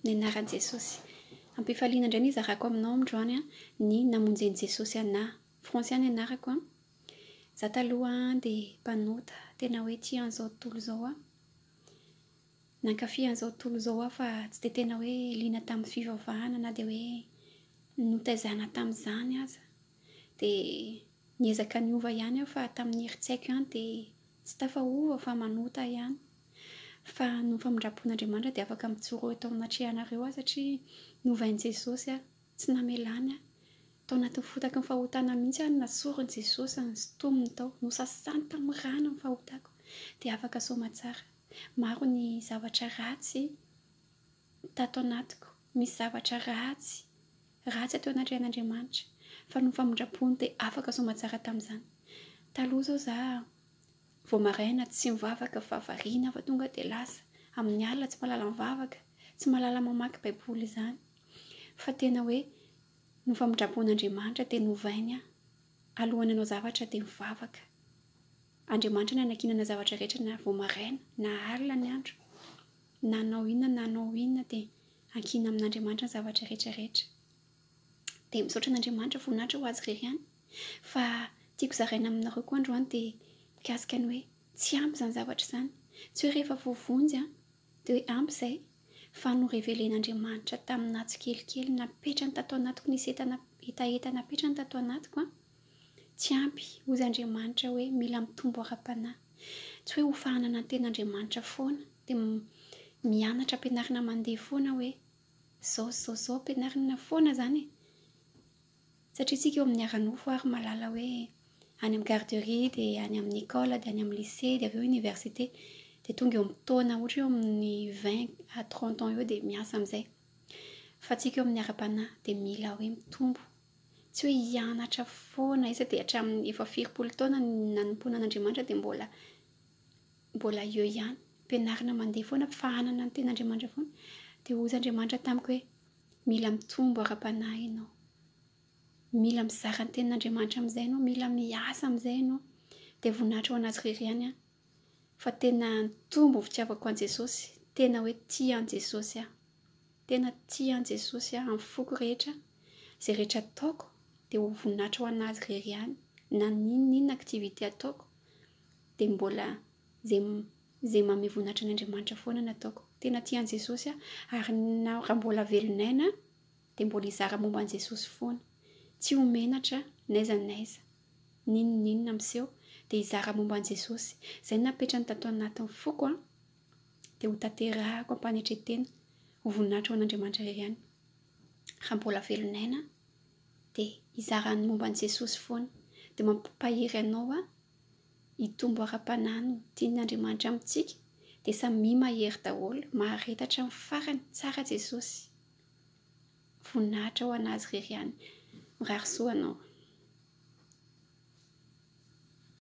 Ny anaran'i Jesosy. Ampifaliana indray ny hizarako aminao androany ny namonjen'i Jesosy anah. Francia ny anarako an. Za taloha dia mpanota, tena hoe tia an'izao tontolo izao aho. Nankafy an'izao tontolo izao aho fa tsy dia tena hoe liana tamin'ny fivavahana na dia hoe notaizana tamin'izany aza. Dia niezaka niova ihany aho fa tamin'ny herin-tsaiko ihany dia tsy tafaova fa manota ihany. Fa noho ny famindram-pon'Andriamanitra dia afaka mijoro eto anatrehanareo aho satria novain'i Jesosy aho, tsy namelany aho. Tao anatin'ny fotaky ny fahotana mihitsy aho no nasorin'i Jesosy nosintominy tao, nosasany tamin'ny rany ny fahotako dia afaka soamatsara. Maro ny zavatra ratsy tato anatiko, misy zavatra ratsy, ratsy teo anatrehan'Andriamanitra fa noho ny famindram-pony dia afaka soamatsara tamin'izany. Taloha izao za Vao maraina tsy mivavaka fa variana fa tonga dia lasa. Amin'ny alina tsy mahalala mivavaka, tsy mahalala mamaky baiboly izany. Fa tena hoe ny famindram-pon'Andriamanitra dia novainy aho. Alohan'ny hanao zavatra dia mivavaka. Andriamanitra no anankinana zavatra rehetra na vao maraina na alina ny andro. Na hanao inona na hanao inona dia ankina amin'Andriamanitra ny zavatra rehetra rehetra. Dia misaotra an'Andriamanitra, voninahitra ho azy irery ihany. Fa tiako zaraina aminareo koa androany dia mikasika ny hoe tsy ampy izany zavatra izany. Tsy hoe rehefa voavonjy an, dia hoe ampy izay, fa norevelen'Andriamanitra taminà tsikelikely, napetrany tato anatiko, nisy entana, hetaheta napetrany tato anatiko an, tsy ampy, hozy Andriamanitra hoe mila mitombo ara-panahy. Tsy hoe ho fahanana ny tenin'Andriamanitra foana, dia mianatra ampianarina mandeha foana hoe zao sy zao sy zao, ampianarina foana izany e. Satria tsika eo amin'ny ara-nofo ary mahalala hoe any amin'ny garderie dia any amin'ny école dia any amin'ny lycée dia avy eo université dia tonga eo amin'ny taona ohatra eo amin'ny vingt à trente ans eo dia miasa amin'izay. Fa tsika eo amin'ny ara-panahy dia mila hoe mitombo. Tsy hoe hianatra foana aiza dia hatramin'ny efa firy-polo taona nanompoana an'Andriamanitra dia mbola mbola eo ihany. Ampianarina mandeha foana, fahanana ny tenin'Andriamanitra foana. Dia hoy Andriamanitra tamiko hoe Mila mitombo ara-panahy ianao. Mila mizara ny tenin'Andriamanitra amin'izay ianao, mila miasa amin'izay ianao. Dia voninahitra ho an'Azy irery ihany aho. Fa tena nitombo ny fitiavako an'i Jesosy. Tena hoe tia an'i Jesosy aho. Tena tia an'i Jesosy aho amin'ny foko rehetra. Izay rehetra ataoko dia ho voninahitra ho an'Azy irery ihany. Na n'inon'inona activité ataoko dia mbola izay Izay manome voninahitra an'Andriamanitra foana no ataoko. Tena tia an'i Jesosy aho ary na raha mbola velon'aina dia mbola hizara momba an'i Jesosy foana. Tsy ho menatra n'aiza n'aiza. N'inon'inona miseho dia hizara momba an'i Jesosy. Izay no napetrany tato anatin'ny foko an, dia ho tanterahako am-panetren-tena. Ho voninahitra ho an'Andriamanitra irery ihany. Raha mbola velon'aina dia hizara ny momba an'i Jesosy foana. Dia mampahery anao aho. Hitombo ara-panahy no tian'Andriamanitra amintsika dia samia mahery daholo, mahareta hatramin'ny farany, tsara Jesosy. Voninahitra ho an'Azy irery ihany. Mirary soa anao.